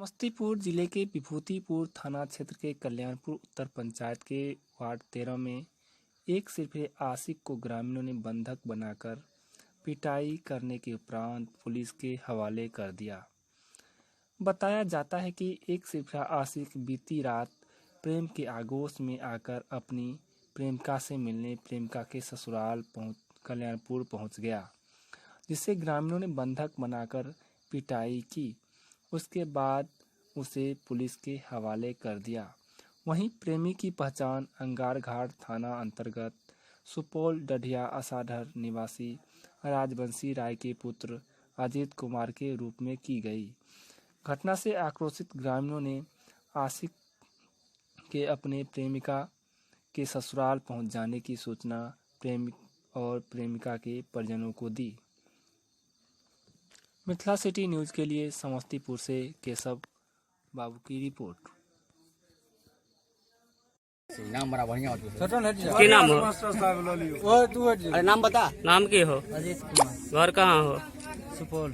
समस्तीपुर जिले के विभूतिपुर थाना क्षेत्र के कल्याणपुर उत्तर पंचायत के वार्ड 13 में एक सिरफिरे आशिक को ग्रामीणों ने बंधक बनाकर पिटाई करने के उपरांत पुलिस के हवाले कर दिया। बताया जाता है कि एक सिरफिरा आशिक बीती रात प्रेम के आगोश में आकर अपनी प्रेमिका से मिलने प्रेमिका के ससुराल पहुंच कल्याणपुर पहुंच गया, जिसे ग्रामीणों ने बंधक बनाकर पिटाई की। उसके बाद उसे पुलिस के हवाले कर दिया। वहीं प्रेमी की पहचान अंगारघाट थाना अंतर्गत सुपौल डढिया असाढ़र निवासी राजवंशी राय के पुत्र अजीत कुमार के रूप में की गई। घटना से आक्रोशित ग्रामीणों ने आशिक के अपने प्रेमिका के ससुराल पहुंच जाने की सूचना प्रेमी और प्रेमिका के परिजनों को दी। मिथिला सिटी न्यूज के लिए समस्तीपुर से केशव बाबू की रिपोर्ट। नाम बड़ा बढ़िया होता है। की नाम हो? अरे नाम बता। नाम की हो? अजीत कुमार। घर कहाँ हो? सुपौल।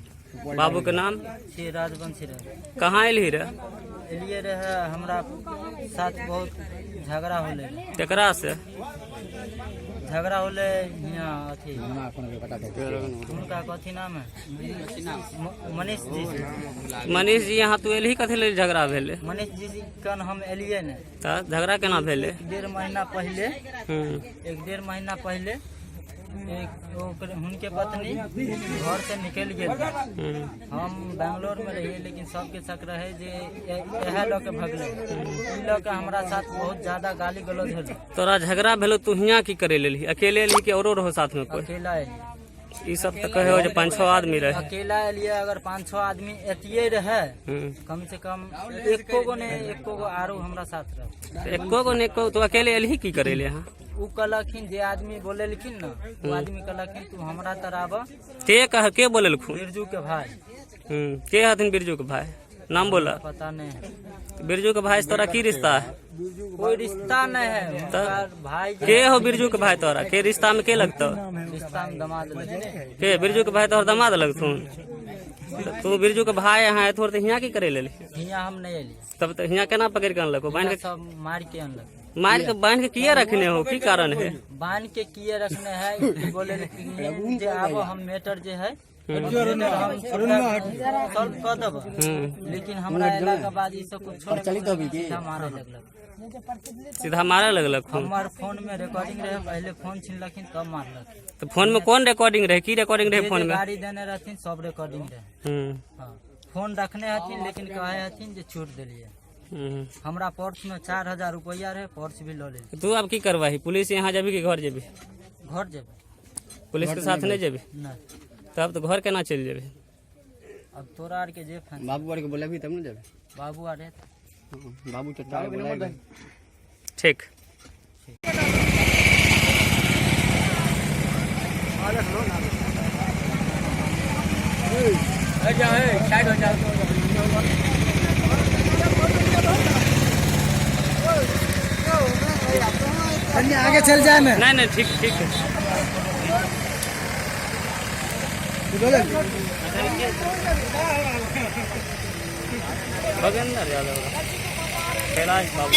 बाबू के नाम? छी राजवंशी रहे। कहाँ एलही रे? एलिए रहे, हमरा साथ बहुत झगड़ा होले। केकरा से? झगड़ा होले हियाँ अथी नाम अपन बता दे। हुनका कथी नाम है, मनीष जी से। मनीष जी यहाँ तू एलही, कथी लेल झगड़ा भेले? मनीष जी कन हम एलिए ने। तऽ झगड़ा केना भेले? 1.5 महीना पहले। 1-1.5 महीना पहले एक हुनके पत्नी घर से निकलि गेल। हम बैंगलोर में रहिए, लेकिन सबके शक रहे जे इएह लऽ के भगलै। ई लऽ के हमरा साथ बहुत ज्यादा गाली गलौज होलै। तोरा झगड़ा भेलो, तू हियाँ की करे लेलही? अकेले एलही कि औरो रहो साथ में कोई? अकेला एलिए। ई सब तऽ कहे हो जे 5-6 आदमी रहे। अकेला एलिए। अगर 5-6 आदमी एतिये रहे, कम से कम एको गो ने एको गो आरो हमरा साथ रहे। तऽ एको गो ने एको, तू अकेले एलही की करे ले यहाँ? उ कहलखिन, जे आदमी बोलेलखिन ने, ओ आदमी कहलखिन तू हमरा तर आब। के कह के बोलेलखुन? बिरजू के भाई। के हथिन बिरजू के भाई? नाम बोला। पता नहीं है। बिरजू के भाई से तोरा की रिश्ता है? कोई रिश्ता नहीं है हुनका भाई। के हो बिरजू के भाई? तोरा के रिश्ता में के लगतो? रिश्ता में दमाद लगे। के बिरजू के भाई तोहर दमाद लगथुन? तऽ तू बिरजू के भाई यहाँ एथोर तऽ हियाँ की करे लेली? हियाँ हम नहीं एलिए। तब तऽ हियाँ केना पकड़ के अनलको बान्हि के? सब मार के अनलक। मारि के बान्हि के किए रखने हो? की कारण है? बांध के किए रखने है, बोले जे आबो, हम मैटर जे है हम सॉल्व कर देब। लेकिन हमरा एला के बाद ई सब कुछ सीधा मारे लगलक। सीधा मारे लगलक फोन? हमर फोन में रिकॉर्डिंग रहे, पहले फोन छीनलखिन तब मारलक। तऽ फोन में कोन रिकॉर्डिंग रहे? की रिकॉर्डिंग रहे जे फोन जे में? गाड़ी देने रहथिन सब रिकॉर्डिंग रहे। हाँ, फोन रखने हथिन, लेकिन कहे हथिन जे छूट देलिए। हमरा पर्स में 4000 रुपया रहे, पर्स भी लऽ लेलिए। तू अब की करवाही? पुलिस यहाँ जेबी कि घर जेबी? घर जेबै। पुलिस के साथ नहीं जेबी? नहीं। तब तऽ घर केना चलि जेबी? अब तोरा आर के जे फैसला। बाबू आर के बोलेबी तब ने जेबे। बाबू आर है। बाबू चचा के बोलाएगा। ठीक। आगे चल जाए मैं। नहीं नहीं, ठीक ठीक है। भगेंद्र यादव, कैलाश बाबू।